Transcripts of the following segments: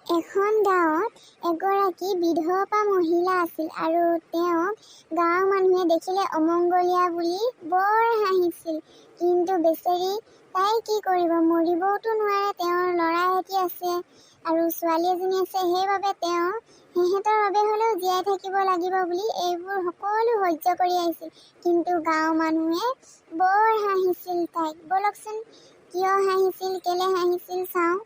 এখন গাঁৱত এগৰাকী বিধৱা মহিলা আছিল আৰু তেওঁক গাঁৱৰ মানুহে দেখিলে অমংগলীয়া বুলি বৰ হাঁহিছিল। কিন্তু বেচেৰী তাই কি কৰিব, মৰিবওতো নোৱাৰে। তেওঁৰ ল'ৰা এটি আছে আৰু ছোৱালী এজনী আছে। সেইবাবে তেওঁ সিহঁতৰ বাবে হ'লেও জীয়াই থাকিব লাগিব বুলি এইবোৰ সকলো সহ্য কৰি আহিছিল। কিন্তু গাঁৱৰ মানুহে বৰ হাঁহিছিল তাইক। ব'লকচোন, কিয় হাঁহিছিল, কেলে হাঁহিছিল চাওঁ।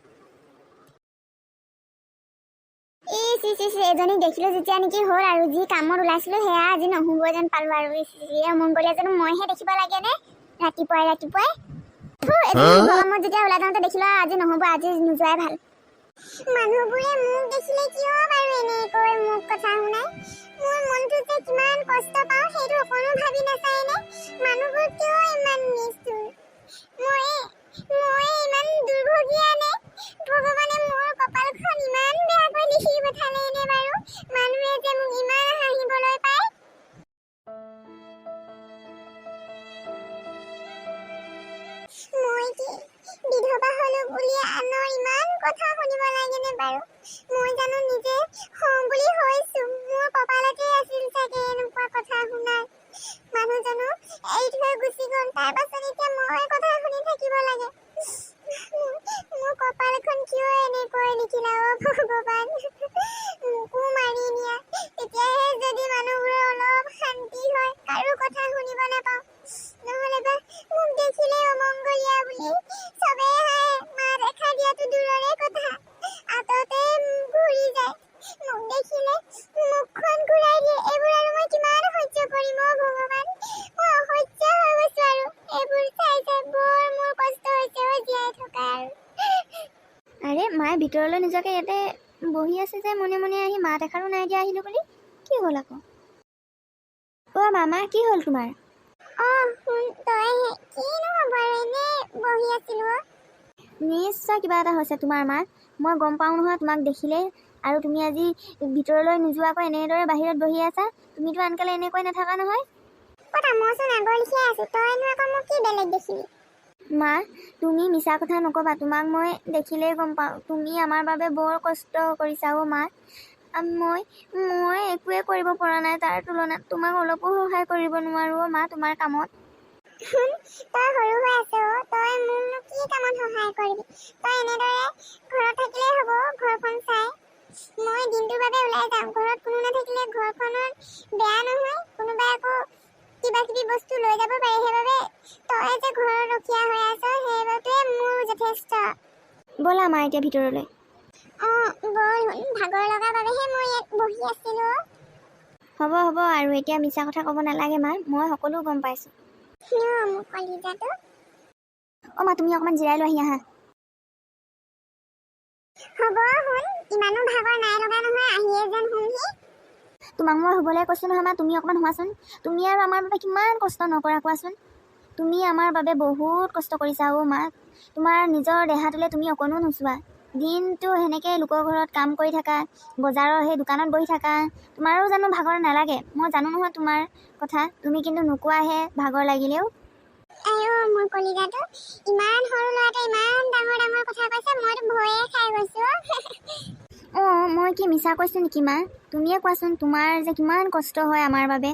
ইচ ইচ ইচ, এজনীক দেখিলো যেতিয়া নেকি হ'ল আৰু যি কামত ওলাইছিলো সেয়া আজি নহ'ব যেন পালো আৰু। ইচ ইচ, এই অমংগলীয়াজনো মইহে দেখিব লাগেনে ৰাতিপুৱাই ৰাতিপুৱাই? থু, এজনী শুভ কামত যেতিয়া ওলাই যাওঁতে দেখিলো আৰু আজি নহ'ব, আজি নোযোৱাই ভাল। মানুহবোৰে মোক দেখিলে কিয় বাৰু এনেকৈ মোক কথা শুনায়? মোৰ মনটোত যে কিমান কষ্ট পাওঁ, সেইটো অকণো ভাবি নাচায়নে? মানুহবোৰ কিয় ইমান নিষ্ঠুৰ? মই ইমান দুৰ্ভগীয়া নে? ভগৱানে মোৰ কপালখন ইমান বেয়াকৈ লিখি পঠালে নে বাৰু? মানুহে যে মোক ইমান হাঁহিবলৈ পায়। মই কি বিধৱা হলো বুলি আনৰ ইমান কথা শুনিব লাগেনে বাৰু? মই জানো নিজে হওঁ বুলি হৈছো? মোৰ কপালতে আছিল চাগে এনেকুৱা কথা শুনাৰ। মানুহজনো এৰি থৈ গুচি গ'ল, তাৰ পাছত এতিয়া মই কথা শুনি থাকিব লাগে। মোৰ কপালখন কিয় এনেকৈ লিখিলা অ ভগৱান? মোকো মাৰি নিয়া, তেতিয়াহে যদি মানুহবোৰৰ অলপ শান্তি হয়, কাৰো কথা শুনিব নাপাওঁ। নহ'লে বা মোক দেখিলে অমংগলীয়া বুলি চবেই হাঁহে। মাত এষাৰ দিয়াটো দূৰৰে কথা, আঁতৰতে ঘূৰি যায়। মোক দেখিলে মুখখন ঘূৰাই দিয়ে। এইবোৰ আৰু মই কিমান সহ্য কৰিম অ ভগৱান? মই অসহ্য হৈ গৈছো আৰু এইবোৰ চাই চাই বৰ মোৰ কষ্ট হৈছে অ জীয়াই থকা আৰু। আৰে, মায়ে ভিতৰলৈ নোযোৱাকৈ ইয়াতে বহি আছে যে মনে মনে আহি মাত এষাৰো নাই দিয়া আহিলোঁ বুলি। কি হ'ল আকৌ? অ' মামা, কি হ'ল তোমাৰ? অ শুন, তইহে। কিনো হ'ব আৰু, এনেই বহি আছিলো অ। নিশ্চয় কিবা এটা হৈছে তোমাৰ মা। মই গম পাওঁ নহয় তোমাক দেখিলেই। আৰু তুমি আজি ভিতৰলৈ নোযোৱাকৈ এনেদৰে বাহিৰত বহি আছা। তুমিতো আনকালে এনেকৈ নাথাকা নহয়। ক'তা, মইচোন আগৰ লিখিয়াই আছো। তইনো আকৌ মোক কি বেলেগ দেখিলি? মা, তুমি মিছা কথা নক'বা। তোমাক মই দেখিলেই গম পাওঁ, তুমি আমাৰ বাবে বৰ কষ্ট কৰিছা অ' মা। মই মই একোৱে কৰিব পৰা নাই তাৰ তুলনাত। তোমাক অলপো সহায় কৰিব নোৱাৰোঁ অ' মা তোমাৰ কামত। শুন, তই সৰু হৈ আছ অ। তই মোকনো কি কামত সহায় কৰিবি? তই এনেদৰে ঘৰত থাকিলেই হ'ব ঘৰখন চাই। মই দিনটোৰ বাবে ওলাই যাওঁ। ঘৰত কোনো নাথাকিলে ঘৰখনত বেয়া নহয়, কোনোবাই আকৌ কিবা কিবি বস্তু লৈ যাব পাৰে। সেইবাবে তই যে ঘৰৰ ৰখীয়া হৈ আছ, সেইবাবে মোৰ যথেষ্ট। ব'লা মা, এতিয়া ভিতৰলৈ। অ ব'ল শুন, ভাগৰ লগা বাবেহে মই ইয়াত বহি আছিলো অ। হ'ব হ'ব, আৰু এতিয়া মিছা কথা ক'ব নালাগে মা। মই সকলো গম পাইছোঁ। অ মোৰ কলিজাটো। অ' মা, তুমি অকণমান জিৰাই লোৱাহি আহা। হ'ব শুন, ইমানো ভাগৰ নাই লগা নহয়, আহিয়ে যেন শুমহি। তোমাক মই শুবলৈ কৈছোঁ নহয় মা, তুমি অকণমান শুৱাচোন। তুমি আৰু আমাৰ বাবে কিমান কষ্ট নকৰা কোৱাচোন? তুমি আমাৰ বাবে বহুত কষ্ট কৰিছা অ' মা। তোমাৰ নিজৰ দেহাটোলৈ তুমি অকণো নোচোৱা। দিনটো সেনেকৈ লোকৰ ঘৰত কাম কৰি থাকা, বজাৰৰ সেই দোকানত বহি থাকা। তোমাৰো জানো ভাগৰ নালাগে? মই জানো নহয় তোমাৰ কথা। তুমি কিন্তু নোকোৱাহে ভাগৰ লাগিলেও। আইঅ মোৰ কলিজাটো, ইমান সৰু ল'ৰাটোৱে ইমান ডাঙৰ ডাঙৰ কথা কৈছে, মইতো ভয়ে খাই গৈছো অ। অঁ, মই কি মিছা কৈছোঁ নেকি মা? তুমিয়ে কোৱাচোন, তোমাৰ যে কিমান কষ্ট হয় আমাৰ বাবে।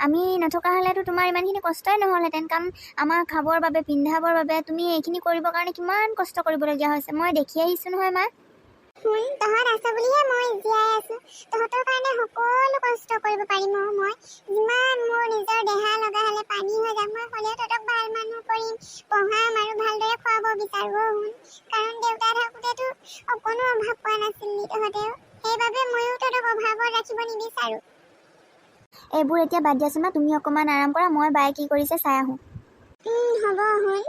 আমি নথকা হ'লেতো তোমাৰ ইমানখিনি কষ্টই নহ'লহেঁতেন। কাৰণ আমাক খাবৰ বাবে, পিন্ধাবৰ বাবে তুমি এইখিনি কৰিবৰ কাৰণে কিমান কষ্ট কৰিবলগীয়া হৈছে, মই দেখি আহিছোঁ নহয় মা। শুন, তহঁত আছ বুলিহে মই জীয়াই আছো। তহঁতৰ কাৰণে সকলো কষ্ট কৰিব পাৰিম অ মই। যিমান মোৰ নিজৰ দেহা লগা হ'লে পানী হৈ যাম, মই হ'লেও তহঁতক ভাল মানুহ কৰিম, পঢ়াম আৰু ভালদৰে খুৱাব বিচাৰো অ শুন। কাৰণ দেউতা থাকোঁতেতো অকণো অভাৱ পোৱা নাছিলি তহঁতেও, সেইবাবে ময়ো তহঁতক অভাৱত ৰাখিব নিবিচাৰো। এইবোৰ এতিয়া বাদ দিয়াচোন মা, তুমি অকণমান আৰাম কৰা। মই বায়ে কি কৰিছে চাই আহোঁ। হ'ব শুন।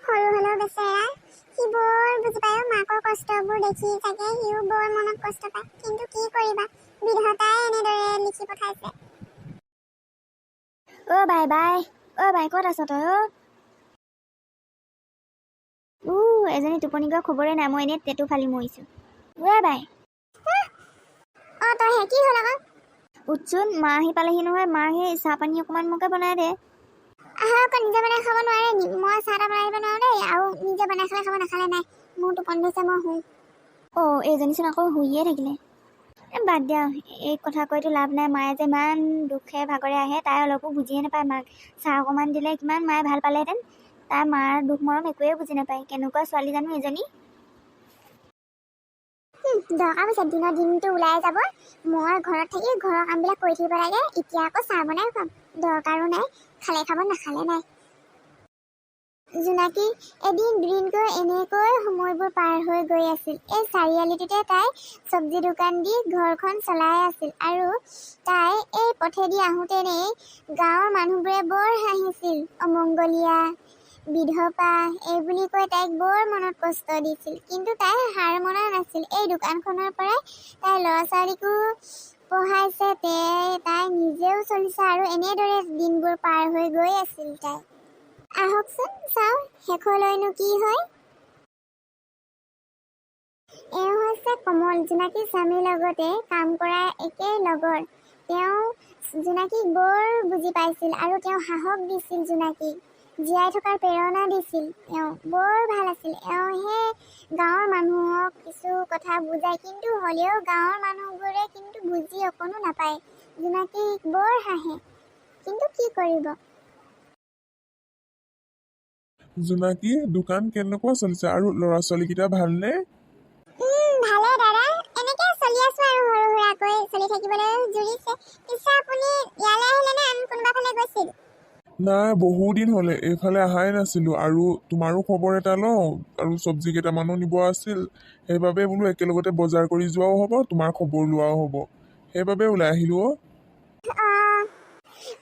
সৰু হ'লেও বেচেৰা সি বৰ বুজি পায় অ। মাকৰ কষ্টবোৰ দেখি চাগে সিও বৰ মনত কষ্ট পায়। কিন্তু কি কৰিবা, বিধাতাই এনেদৰে লিখি পঠাইছে। অ' বাই, বাই, অ' বাই, ক'ত আছ তই? অ' উ, এজনী টোপনি যোৱা খবৰে নাই। মই এনেই টেটু ফালি মৰিছোঁ। ঐ বাই। অ তইহে, কি হ'ল আকৌ? উঠচোন, মা আহি পালেহি নহয়। মা, সেই চাহ পানী অকণমান মোকে বনাই দে। আহা আকৌ, নিজে বনাই খাব নোৱাৰে নি? মই চাহ তাহ বনাই দিব নোৱাৰো দেই। আৰু নিজে বনাই খালে খাব, নাখালে নাই। মোৰ টোপনি ধৰিছে, মই শুওঁ। অ', এইজনীচোন আকৌ শুইয়ে থাকিলে। বাদ দিয়া, এই কথা কৈতো লাভ নাই। মায়ে যে ইমান দুখে ভাগৰে আহে, তাই অলপো বুজিয়ে নাপায়। মাক চাহ অকণমান দিলে কিমান মায়ে ভাল পালেহেঁতেন। তাই মাৰ দুখ মৰম একোৱে বুজি নাপায়। কেনেকুৱা ছোৱালী জানো এইজনী। দৰকাৰ হৈছে দিনৰ দিনটো ওলাই যাব, মই ঘৰত থাকি ঘৰৰ কামবিলাক কৰি থাকিব লাগে। এতিয়া আকৌ চাহ বনাই খুৱাম, দৰকাৰো নাই, খালে খাব, নাখালে নাই। জোনাকী এদিন দুদিনকৈ এনেকৈ সময়বোৰ পাৰ হৈ গৈ আছিল। এই চাৰিআলিটোতে তাই চব্জি দোকান দি ঘৰখন চলাই আছিল আৰু তাই এই পথেদি আহোঁতেনেই গাঁৱৰ মানুহবোৰে বৰ হাঁহিছিল। অমংগলীয়া, বিধৱা এই বুলি কৈ তাইক বৰ মনত কষ্ট দিছিল। কিন্তু তাই হাৰ মনা নাছিল। এই দোকানখনৰ পৰাই তাই ল'ৰা ছোৱালীকো পঢ়াইছে, তাই নিজেও চলিছে আৰু এনেদৰে দিনবোৰ পাৰ হৈ গৈ আছিল তাই। আহকচোন চাওঁ শেষলৈনো কি হয়। এওঁ হৈছে কমল, জোনাকীৰ স্বামীৰ লগতে কাম কৰা একে লগৰ। তেওঁ জোনাকীক বৰ বুজি পাইছিল আৰু তেওঁ সাহস দিছিল, জোনাকীক জীয়াই থকাৰ প্ৰেৰণা দিছিল। তেওঁ বৰ ভাল আছিল। এওঁহে গাঁৱৰ মানুহক কিছু কথা বুজায়, কিন্তু হ'লেও গাঁৱৰ মানুহবোৰে কিন্তু বুজি অকণো নাপায়। জোনাকীক বৰ হাঁহে, কিন্তু কি কৰিব। জোনাকী, দোকান কেনেকুৱা চলিছে আৰু ল'ৰা ছোৱালীকেইটা ভালনে? ভালে দাদা, এনেকে চলি আছো আৰু সৰু সুৰাকৈ চলি থাকিবলৈ জুৰিছে। পিছে আপুনি ইয়ালৈ আহিলে নে আন কোনোবা ফালে গৈছিল? নাই, বহুদিন হ'লে এইফালে অহাই নাছিলোঁ আৰু তোমাৰো খবৰ এটা লওঁ আৰু চব্জি কেইটামানো নিব আছিল। সেইবাবে বোলো একেলগতে বজাৰ কৰি যোৱাও হ'ব, তোমাৰ খবৰ লোৱাও হ'ব, সেইবাবে ওলাই আহিলোঁ অ'। অঁ,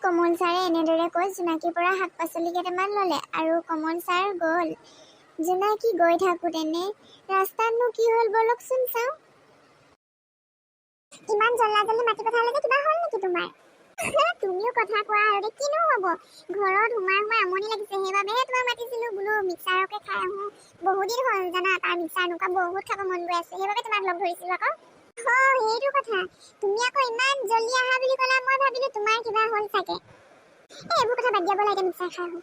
কমল ছাৰে এনেদৰে কৈ জোনাকীৰ পৰা শাক পাচলি কেইটামান ল'লে আৰু কমল ছাৰ গ'ল। জোনাকী গৈ থাকোঁতেনে ৰাস্তাতনো কি হ'ল ব'লকচোন চাওঁ। ইমান জল্লা জল্দি মাতি পঠালে যে, কিবা হ'ল নেকি তোমাৰ? তুমিও কথা কোৱা আৰু দেই, কিনো হ'ব, ঘৰত সোমাই সোমাই আমনি লাগিছে, সেইবাবেহে তোমাক মাতিছিলো। বোলো মিক্সাৰকে খাই আহোঁ, বহুদিন হ'ল জানা তাৰ মিক্সাৰ নোখোৱা, বহুত খাব মন গৈ আছে, সেইবাবে তোমাক লগ ধৰিছিলো আকৌ। অ', সেইটো কথা। তুমি আকৌ ইমান জল্দি আহা বুলি ক'লা, মই ভাবিলো তোমাৰ কিবা হ'ল চাগে। এই এইবোৰ কথা বাদ দিয়া, ব'লা এতিয়া মিক্সাৰ খাই আহোঁ।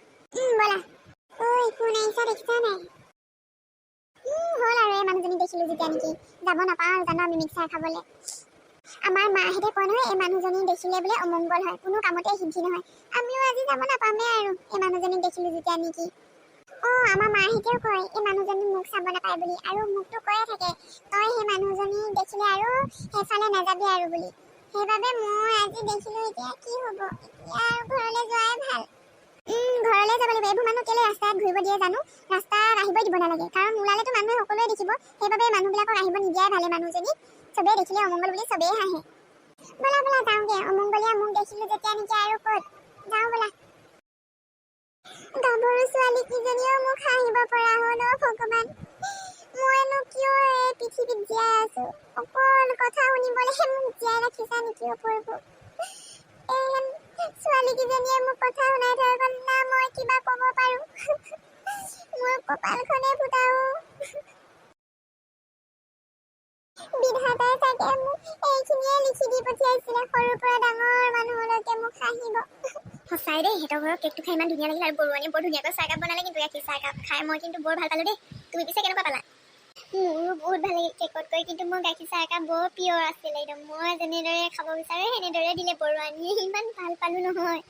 ব'লা। ঐ, কোন আহিছা দেখিছা নাই? হ'ল আৰু, এই মানুহজনী দেখিলো যেতিয়া নেকি যাব নাপাওঁ আৰু জানো আমি মিক্সাৰ খাবলৈ। আমাৰ মাহঁতে কয় নহয়, এই মানুহজনী দেখিলে বোলে অমংগল হয়, কোনো কামতে সিদ্ধি নহয়। আমিও আজি যাব নাপামেই আৰু এই মানুহজনীক দেখিলো যেতিয়া নেকি। অ', আমাৰ মাহঁতেও কয় এই মানুহজনী মোক চাব নাপায় বুলি, আৰু মোকতো কৈয়ে থাকে তই সেই মানুহজনী দেখিলে আৰু সেইফালে নাযাবি আৰু বুলি। সেইবাবে মই আজি দেখিলো, এতিয়া কি হ'ব? এতিয়া আৰু ঘৰলৈ যোৱাই ভাল। ঘৰলৈ যাব লাগিব। এইবোৰ মানুহ কেলে ৰাস্তাত ঘূৰিব দিয়ে জানো? ৰাস্তাত আহিবই দিব নালাগে, কাৰণ ওলালেতো মানুহে সকলোৱে দেখিব। সেইবাবে মানুহবিলাকক আহিব নিদিয়াই ভালে। মানুহজনীক চবেই দেখিলে অমংগল বুলি চবেই হাঁহে। ব'লা ব'লা যাওঁগে, অমংগলীয়া মোক দেখিলো যেতিয়া নেকি আৰু ক'ত যাওঁ, ব'লা। গাভৰু ছোৱালী কেইজনীয়েও মোক হাঁহিব পৰা হ'ল। অ' ভগৱান, মইনো কিয় এই পৃথিৱীত জীয়াই আছো? অকল কথা শুনিবলৈহে মোক জীয়াই ৰাখিছা নেকি অ' প্ৰভু? এইহেন ছোৱালী কেইজনীয়ে মোক কথা শুনাই থৈ গ'ল না মই কিবা ক'ব পাৰো। মোৰ কপালখনে ফুটা অ'। বিধাতাই চাগে মোক এইখিনিয়ে লিখি দি পঠিয়াইছিলে, সৰুৰ পৰা ডাঙৰ মানুহলৈকে মোক হাঁহিব। সঁচাই দেই, সিহঁতৰ ঘৰৰ কেকটো খাই ইমান ধুনীয়া লাগিল আৰু বৰুৱানীয়ে বৰ ধুনীয়াকৈ চাহকাপ বনালে কিন্তু। গাখীৰ চাহকাপ খাই মই কিন্তু বৰ ভাল পালোঁ দেই। তুমি পিছে কেনেকুৱা পালা? মোৰো বহুত ভাল লাগিল কেকতকৈ, কিন্তু মোৰ গাখীৰ চাহ একাপ বৰ প্ৰিয় আছিল একদম। মই যেনেদৰে খাব বিচাৰোঁ সেনেদৰে দিলে বৰুৱানীয়ে, ইমান ভাল পালোঁ নহয়।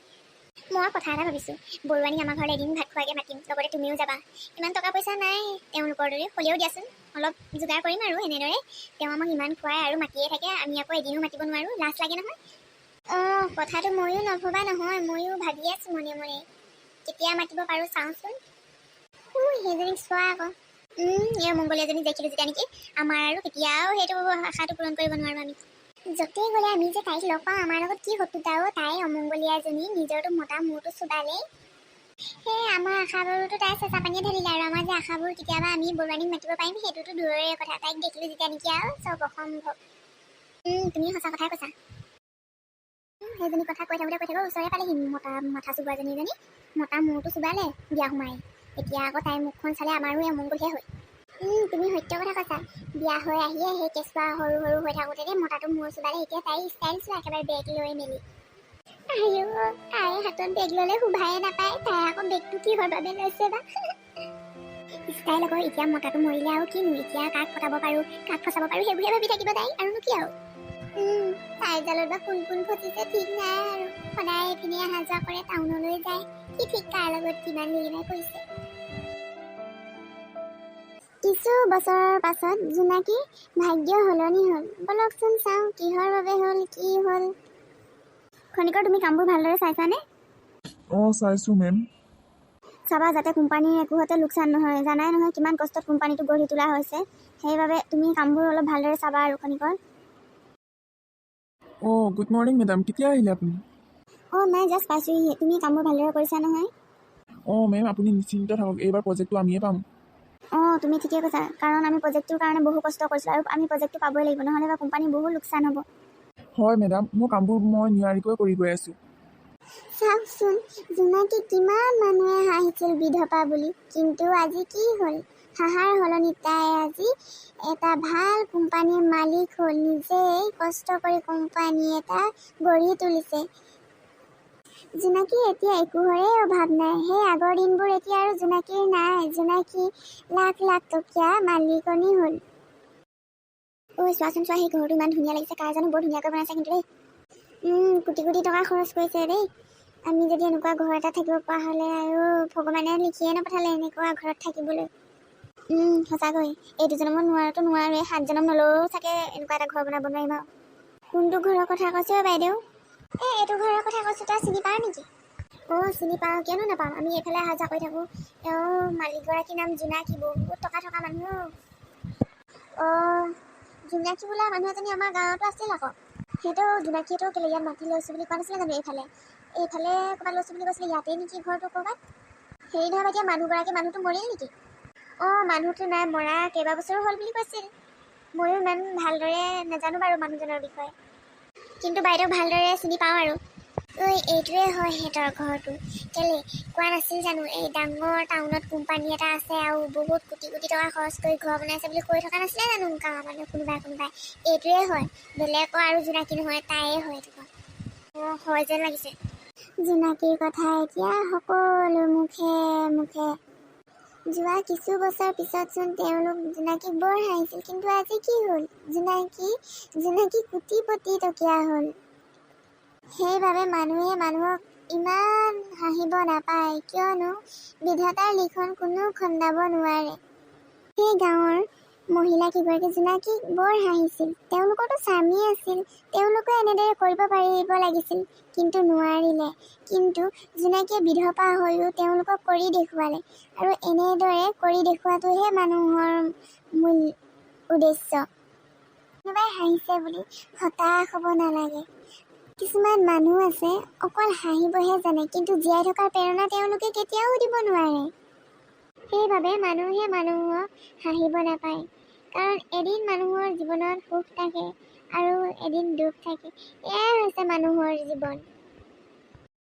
মই কথা এটা ভাবিছোঁ, বৰুৱানীক আমাৰ ঘৰলৈ এদিন ভাত খোৱাকৈ মাতিম, লগতে তুমিও যাবা। ইমান টকা পইচা নাই তেওঁলোকৰ দৰে হ'লেও দিয়াচোন অলপ যোগাৰ কৰিম আৰু এনেদৰে তেওঁ আমাক ইমান খুৱায় আৰু মাতিয়ে থাকে, আমি আকৌ এদিনো মাতিব নোৱাৰোঁ, লাজ লাগে নহয়। অঁ, কথাটো ময়ো নভবা নহয়, ময়ো ভাবি আছোঁ মনে মনে, কেতিয়া মাতিব পাৰোঁ চাওঁচোন। সেইজনীক চোৱা আকৌ। এই মংগলীয়াজনী দেখিলোঁ যেতিয়া নেকি আমাৰ আৰু কেতিয়াও সেইটো আশাটো পূৰণ কৰিব নোৱাৰোঁ আমি। য'তেই গ'লে আমি যে তাইক লগ পাওঁ, আমাৰ লগত কি শত্ৰুতা অ'। তাই অমংগলীয়াজনী নিজৰটো মতা মূৰটো চুবালেই। সেই আমাৰ আশাবোৰতো তাই চেঁচা পানীয়ে ঢালিলে আৰু আমাৰ যে আশাবোৰ কেতিয়াবা আমি বৰুৱানীক মাতিব পাৰিম সেইটোতো দূৰৰে কথা। তাইক দেখিলোঁ যেতিয়া নেকি আৰু চব অসম্ভৱ। তুমি সঁচা কথাই কৈছা। সেইজনী কথা কৈ থাকোঁতে কৈ থাকোঁতে ওচৰে পালেহি। মতা মাথা চুবোৱাজনী, এজনী মতা মূৰটো চুবালে বিয়া সোমাই, এতিয়া আকৌ তাইৰ মুখখন চালে আমাৰো অমংগলহে হয়। তুমি সত্য কথা কৈছা। বিয়া হৈ আহিয়ে সেই কেঁচুৱা সৰু সৰু হৈ থাকোঁতে মতাটো মূৰ চুবালে, এতিয়া তাইৰ ষ্টাইল চোৱা, একেবাৰে বেগ লৈ মেলি। আইঅ, তাই হাতত বেগ ল'লে শোভায়ে নাপায়, তাই আকৌ বেগটো কিহৰ বাবে লৈছে বা। ষ্টাইল আকৌ। এতিয়া মতাটো মৰিলে আৰু কিনো, এতিয়া কাক পতাব পাৰোঁ, কাক ফচাব পাৰোঁ, সেইবোৰহে ভাবি থাকিব তাই, আৰুনো কি আৰু। তাইৰ জালত বা কোন কোন ফচিছে ঠিক নাই আৰু। সদায় এইপিনে অহা যোৱা কৰে, টাউনলৈ যায়, কি ঠিক কাৰ লগত কিমান লিলিমাই কৰিছে। কিছু বছৰৰ পাছত জোনাকী ভাগ্য সলনি হ'ল। ব'লকচোন চাওঁ কিহৰ বাবে হ'ল, কি হ'ল। খনিকৰ, তুমি কামবোৰ ভালদৰে চাইছানে? অঁ, চাইছোঁ মেম। চাবা যাতে কোম্পানীৰ একোহতে লোকচান নহয়। জানাই নহয় কিমান কষ্টত কোম্পানীটো গঢ়ি তোলা হৈছে। সেইবাবে তুমি কামবোৰ অলপ ভালদৰে চাবা আৰু খনিকৰ। অঁ, গুড মৰ্ণিং মেডাম। কেতিয়া আহিলে আপুনি? অঁ, নাই, জাষ্ট পাইছোঁহি। তুমি কামবোৰ ভালদৰে কৰিছা নহয়? অঁ মেম, আপুনি নিশ্চিন্ত থাকক, এইবাৰ প্ৰজেক্টটো আমিয়ে পাম। অঁ, তুমি ঠিকে কৈছা, কাৰণ আমি প্ৰজেক্টটোৰ কাৰণে বহু কষ্ট কৰিছোঁ আৰু আমি প্ৰজেক্টটো পাবই লাগিব, নহ'লে বা কোম্পানীৰ বহু লোকচান হ'ব। হয় মেডাম, মোৰ কামবোৰ মই নিয়াৰিকৈ কৰি গৈ আছোঁ। চাওকচোন, জোনাকী কিমান মানুহে হাঁহিছিল বিধৱা বুলি, কিন্তু আজি কি হ'ল? হাঁহাৰ সলনি তাই আজি এটা ভাল কোম্পানীৰ মালিক হ'ল। নিজেই কষ্ট কৰি কোম্পানী এটা গঢ়ি তুলিছে। জোনাকীৰ এতিয়া একোৰে অভাৱ নাই। সেই আগৰ দিনবোৰ এতিয়া আৰু জোনাকীৰ নাই। জোনাকী লাখ লাখ টকীয়া মালিকনী হ'ল। ঐ, চোৱাচোন চোৱা, সেই ঘৰটো ইমান ধুনীয়া লাগিছে। কাৰ জানো? বৰ ধুনীয়াকৈ বনাইছে কিন্তু দেই। কোটি কোটি টকা খৰচ কৰিছে দেই। আমি যদি এনেকুৱা ঘৰ এটা থাকিব পৰা হ'লে আৰু! ভগৱানে লিখিয়ে নপঠালে এনেকুৱা ঘৰত থাকিবলৈ। সঁচাকৈ এইটো জনমত নোৱাৰোতো নোৱাৰোৱে, সাত জনম নল'লেও চাগে এনেকুৱা এটা ঘৰ বনাব নোৱাৰিম আৰু। কোনটো ঘৰৰ কথা কৈছে অ' বাইদেউ? এই এইটো ঘৰৰ কথা কৈছোঁ। তই চিনি পাৱ নেকি? অঁ, চিনি পাওঁ, কিয়নো নাপাওঁ? আমি এইফালে অহা যোৱা কৰি থাকোঁ। তেওঁৰ মালিকগৰাকীৰ নাম জোনাকী, বহুত টকা থকা মানুহ। অঁ, জোনাকী বোলা মানুহ এজনী আমাৰ গাঁৱতো আছিল আকৌ। সেইটো জোনাকীয়েতো কেলৈ ইয়াত মাটি লৈছোঁ বুলি কোৱা নাছিলে জানো? এইফালে এইফালে ক'ৰবাত লৈছোঁ বুলি কৈছিলে। ইয়াতেই নেকি ঘৰটো ক'ৰবাত? হেৰি নহয়, এতিয়া মানুহগৰাকী, মানুহটো মৰিল নেকি? অঁ, মানুহটো নাই মৰা, কেইবাবছৰো হ'ল বুলি কৈছিল। ময়ো ইমান ভালদৰে নাজানো বাৰু মানুহজনৰ বিষয়ে, কিন্তু বাইদেউ ভালদৰে চিনি পাওঁ আৰু। ঐ, এইটোৱে হয় সিহঁতৰ ঘৰটো। কেলে কোৱা নাছিল জানো, এই ডাঙৰ টাউনত কোম্পানী এটা আছে আৰু বহুত কোটি কোটি টকা খৰচ কৰি ঘৰ বনাইছে বুলি কৈ থকা নাছিলে জানো গাঁৱৰ মানুহ কোনোবাই কোনোবাই? এইটোৱে হয়, বেলেগৰ আৰু জোনাকী নহয়, তাইয়ে হয় এইটো ঘৰ। অঁ, হয় যেন লাগিছে। জোনাকীৰ কথা এতিয়া সকলো মুখে মুখে। যোৱা কিছু বছৰ পিছতচোন তেওঁলোক জোনাকীক বৰ হাঁহিছিল, কিন্তু আজি কি হ'ল? জোনাকী জোনাকী কোটিপতি টকীয়া হ'ল। সেইবাবে মানুহে মানুহক ইমান হাঁহিব নাপায়, কিয়নো বিধাতাৰ লিখন কোনো খণ্ডাব নোৱাৰে। সেই গাঁৱৰ মহিলা কেইগৰাকী জোনাকীক বৰ হাঁহিছিল। তেওঁলোকৰতো স্বামী আছিল, তেওঁলোকে এনেদৰে কৰিব পাৰিব লাগিছিল, কিন্তু নোৱাৰিলে। কিন্তু জোনাকীয়ে বিধৱা হৈও তেওঁলোকক কৰি দেখুৱালে আৰু এনেদৰে কৰি দেখুওৱাটোহে মানুহৰ মূল উদ্দেশ্য। কোনোবাই হাঁহিছে বুলি হতাশ হ'ব নালাগে। কিছুমান মানুহ আছে, অকল হাঁহিবহে জানে, কিন্তু জীয়াই থকাৰ প্ৰেৰণা তেওঁলোকে কেতিয়াও দিব নোৱাৰে। সেইবাবে মানুহে মানুহক হাঁহিব নাপায়, কাৰণ এদিন মানুহৰ জীৱনত সুখ থাকে আৰু এদিন দুখ থাকে। এয়াই হৈছে মানুহৰ জীৱন।